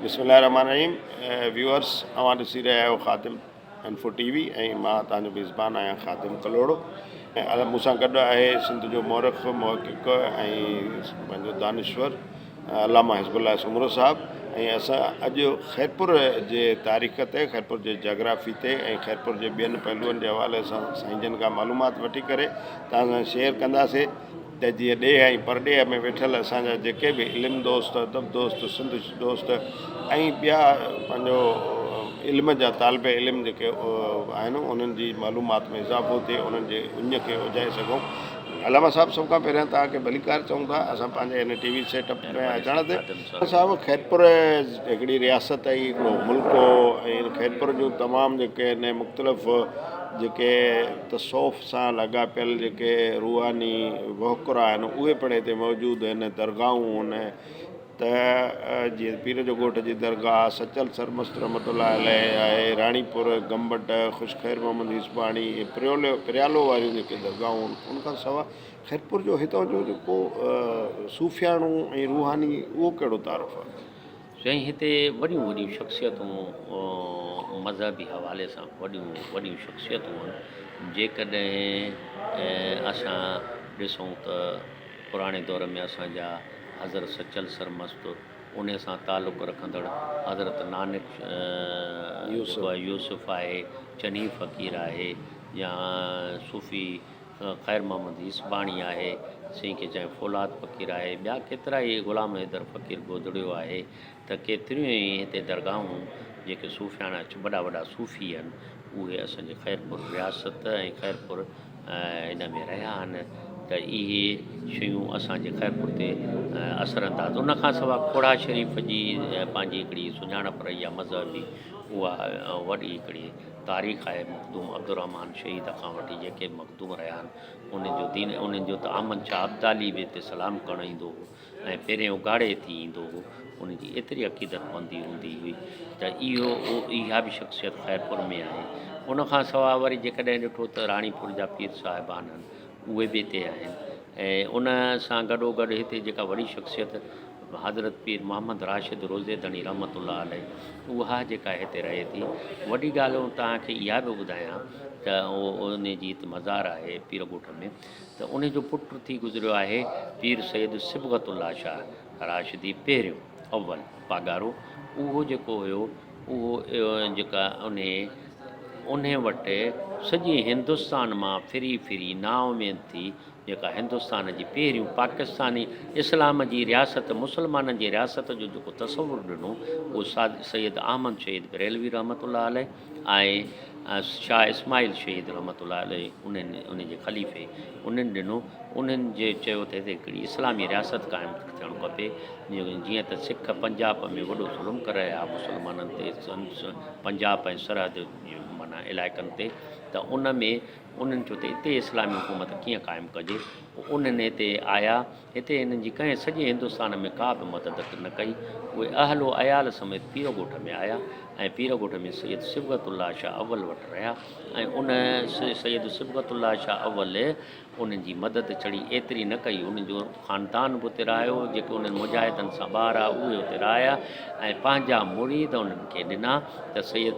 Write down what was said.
بسم الله الرحمٰن الرحيم ويوئرس اوهان ڏسي رهيا آهيو خادم انفو ٽي وي ۽ مان توهان جو ميزبان آهيان خادم ڪلهوڙو ۽ مون سان گڏ آهي سنڌ جو مورخ محقق ۽ پنهنجو دانشور علامه حزب الله سومرو صاحب ۽ اسان اڄ خيرپور جي تاريخ تي خيرپور جي جاگرافي تي ۽ خيرپور جي ٻين پهلوئن جي حوالي سان سائين جن کان معلومات وٺي ڪري توهان سان شيئر ڪنداسين ته جيئن ڏيهه ۽ پرڏيهه ۾ ويٺل اسان جا جيڪي به علم دوست، ادب دوست، سنڌ دوست ۽ ٻيا پنهنجو علم جا طالب علم جيڪي آهن انهن جي معلومات ۾ اضافو ٿئي انهن جي اڃ کي اجهائي سگهون. علامه صاحب سڀ کان پهريان توهان کي ڀليڪار چئون ٿا اسان پنهنجي هن ٽي وي سيٽ اپ ۾ اچڻ تي. صاحب خيرپور هڪڙي رياست ۽ هڪڙو ملڪ هو ۽ خيرپور جون تمام جيڪي آهن مختلف جيڪي تصوف سان لاڳاپيل جيڪي روحاني وهڪرا آهن اهي پڻ هتي موجود آهن درگاهون آهن ته جيئن پير جو ڳوٺ جي درگاهه سچل سرمست رحمت الله عليه آهي راڻيپور گمبٽ خوش خير محمد يوسفاڻي ۽ پريولو پريالو واريون جيڪي درگاهون آهن ان کان سواء خيرپور جو هتان جو جيڪو صوفياڻو ۽ روحاني اهو ڪهڙو تعارف آهي؟ سائين هتي وڏيون وڏيون شخصيتون مذهبي حوالي سان وڏيون وڏيون شخصيتون آهن جيڪڏهن اسان ڏسون ته پراڻي دور ۾ اسان جا حضرت سچل سرمست انهي سان تعلق رکندڙ حضرت نانڪ جيڪو آهي يوسف آهي چني فقير آهي يا صوفي خير محمد يسباڻي آهي، سين کي چئين فولاد فقير آهي، ٻيا ڪيترا ئي غلام حيدر فقير گودڙيو آهي ته ڪيتريون ئي هتي درگاهون جيڪي صوفياڻا وڏا وڏا صوفي آهن اهي اسان جي خيرپور رياست ۽ خيرپور ان ۾ رهيا آهن ته اهي شيون اسان جي خيرپور تي اثر انداز ان کان سواء کوڙا شريف جي پنهنجي هڪڙي سڃاڻپ رهي آهي مذهبي اها وڏي هڪڙي تاريخ آهي مخدوم عبدالرحمان شهيد کان وٺي جيڪي به مخدوم رهيا آهن انهن جو دين انهن جو ته احمد شاهه ابدالي به هتي سلام ڪرڻ ايندو هو ۽ پيرين اگهاڙي ٿي ايندو هو ان جي ايتري عقيدتمندي هوندي هئي ته اهو اها به شخصيت خيرپور ۾ آهي ان کان سواء وري جيڪڏهن ڏٺو ته راڻيپور جا پير صاحبان آهن اهي به هتي آهن ۽ ان سان گڏو گڏ هتي جيڪا وڏي شخصيت حضرت پير محمد راشد روضي ڌڻي رحمة الله عليه اها جيڪا هتي رهي ٿي. وڏي ڳالهه آئون توهان کي اها به ٻڌايان ته ان جي هت مزار آهي پير ڳوٺ ۾ ته ان جو پٽ ٿي گذريو آهي پير سيد صبغت الله شاهه راشدي پهريون اول پاڳارو اهو جيڪو هيو اهو جيڪا انهي انهي وٽ سڄي هندستان مان ڦري ڦري نااميد ٿي جيڪا هندستان جي پهريون پاڪستاني اسلام جي رياست مسلمانن جي رياست جو جيڪو تصور ڏنو اهو سيد احمد شهيد بريلوي رحمة الله عليه ۽ شاهه اسماعيل شهيد رحمة الله عليه انهن ان جي خليفي انهن ڏنو انهن جي چيو ته هتي هڪڙي اسلامي رياست قائم ٿيڻ کپي جيئن ته سک پنجاب ۾ وڏو ظلم ڪري رهيا مسلمانن تي پنجاب ۽ سرحد معنيٰ علائقن تي ته ان ۾ انهن چيو ته اتي اسلامي حڪومت ڪيئن قائم ڪجي؟ پوء انهن هتي آيا. هتي هنن جي ڪنهن سڄي هندستان ۾ ڪا به مدد نه ڪئي. اهي اهل و عيال سميت پير ڳوٺ ۾ آيا ۽ پير ڳوٺ ۾ سيد صبغت الله شاهه اول وٽ رهيا ۽ ان سيد صبغت الله شاهه اول انهن جي مدد ڇڙي ايتري نه ڪئي، انهن جو خاندان به اتي رهايو، جيڪي انهن مجاهدن سان ٻار ها اهي اتي رهايا ۽ پنهنجا مريد انهن کي ڏنا ته سيد.